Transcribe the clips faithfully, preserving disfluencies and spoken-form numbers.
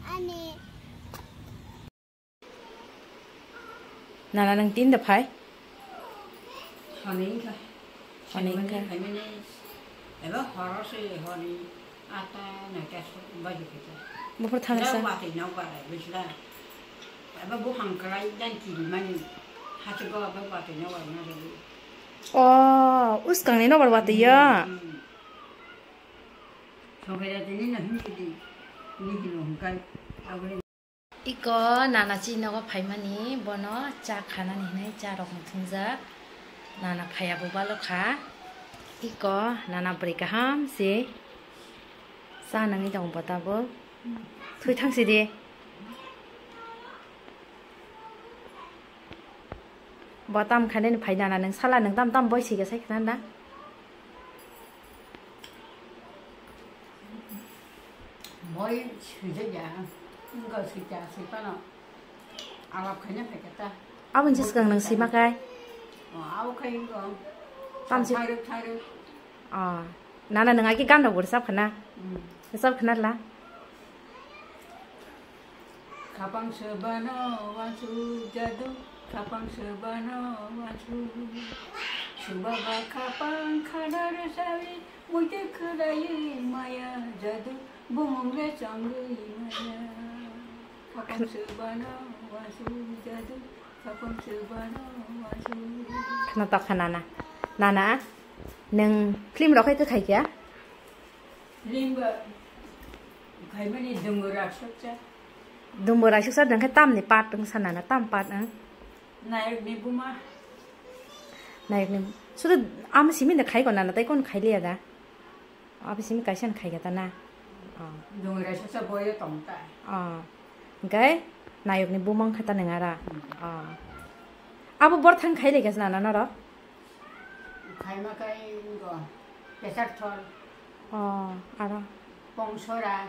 Ani. Nana, nwng tin da phai? Hwnwi wngkha. Hwnwi wngkha. Phaimani, phaimani. Eba horo se hwnwi ata noita baji khaikha. Buphur thangsa. Eba watwi nok barai bwsla. Eba buphang kwlai dan kirimani. Hachugo eba watwi nok barai ma rwgwi. O, uskangni nobar watwi ya? Hmm, hmm. Songkhaida tini no himsidi. Ni hino hwnkhai. Aboni Iko nana chini nogo phaimani, bono cha khanani hinwi cha rok muthungjak. Nana phaiya bo balo kha. Iko nana bwrwi kaham se cha nangwi tongo bo tabuk. Thwi thang sidi. Bo tam khainani phai nana, nwng sala nwng tam tam boi sika sai khna da. Boi swijak ya, wngkha sika, sipano alap khaina phaikha ta. Aboni swkang nwng sima kai? Oh, abo khai wngkha. Tamsi. Tharwk, tharwk. Oh. Nana, nwng agi gan rok bo rwchap khna? Hmm. Rwchap khna la? Khapang sebano wansuk jadu, khapang sebano wansuk. Subaba khapang khana rwsawi, muite khwlaiwi maya jadu, bumung le chongwi maya. Khapang sebano wansuk jadu, khapang sebano wansuk. Khna tok kha nana. Nana, nwng film rok khai kwkhai kya? Limba khaimani Dumbu Raksasa. Dumbu Raksasa dang khe tamni part wng sanana, tam part wng? Nayokni buma. Nayokni, sudu ama simi da khai ko nana, tai kon khai liya da? Abi simi kaisa khai ta na? Oh. Dumbu Raksasa boyo tong ta. Oh. Hingkai nayokni buma wngkha ta nang ara. Hmm. Oh. Abo bor thang khai lai kha nana norok? Khaima kai wngkha Pesar Thor. Oh, aro? Pongsora.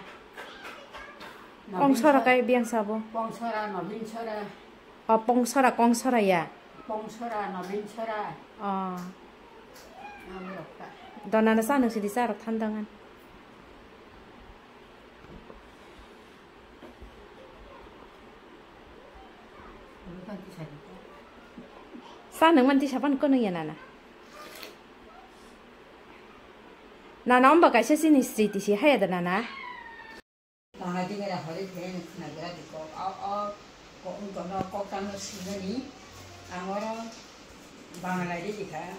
Pongsora Nobin Sor-, kai biyang sabo? Pongsora, Nobin Sora. Oh, Pongsora, Kongsora ya? Pongsora, Nobin Sora. Oh. Abo rok ta. Dona na sa nung sidi sa rok thandangan. Sa nung man tisa pan kono ya nana. Nana omba kaisa sini sri tisi haya da nana. Tangna dingera hori khe khnagra di kok. O, o, ko-, wngkha no kok tangno sinani. Ang oro Bangla ri likha.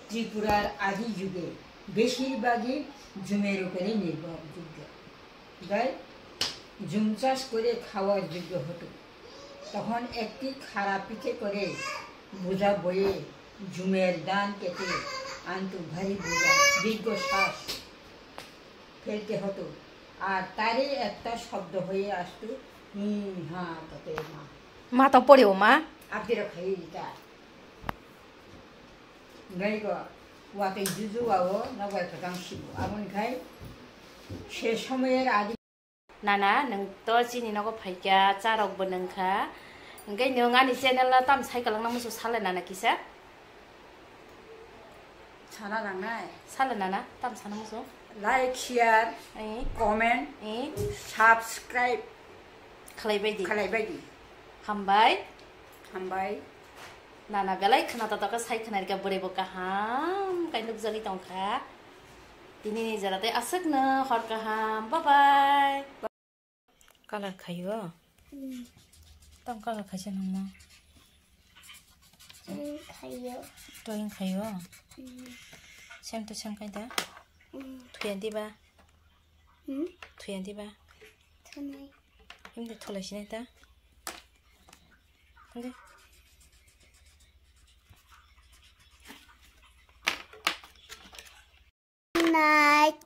Tripurar adi juge beshir bagi jumer upore nirbhor jugge. Gai jum chas kore khawar jugge hoto. তখন একটি খাড়া পিঠে করে বোঝা বয়ে জুমের ধান কেটে আনতো ভারী বোঝা, দীর্ঘ শ্বাস ফেলতে হতো। আর তারই একটা শব্দ হয়ে আসতো, হি হা ততে মা। Ma to pori o ma? Abdira khai ta. Gai go, watwi juju wa o, nobar kwtang sibo. Aboni khai, se somoyer adi Nana, nwng to chini nogo phaikha, cha rok bo nwngkha. Hwnkhe nwng ani channel no tam sai kwlwng na musu sale nana kisa? Sana nangnai. Sale nana, tam sana musu? Like, share, Eh. comment, Eh. subscribe Khlai bai di. khlai bai di. Hambai. Hambai. Nana belai khna to tokha sai khna rikha bwrwi bo kaham kai nukjagwi tongkha. Tini ni jora tei aswk no hor kaham. Bye bye. Color khaio? Hmm. Tong color khaisa nangma? Hmm, khaio. Drawing khaio? Hmm. Same to same kai da? Hmm. Thuya diba? Hmm? Thuya diba? Thunai. Hindi thulai sinai ta? Hindi. Night.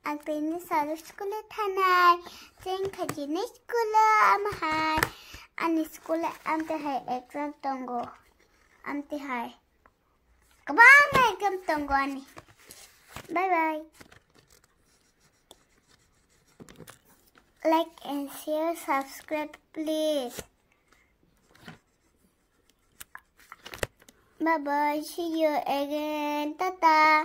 Ang tini salo school e thanai. Cheng khajini school o ama hai. Ani school e amte hai exam tongo. Amte hai. Kwbangma exam tongo ani. Bye bye. Like and share, subscribe, please. Bye bye. See you again. Tata.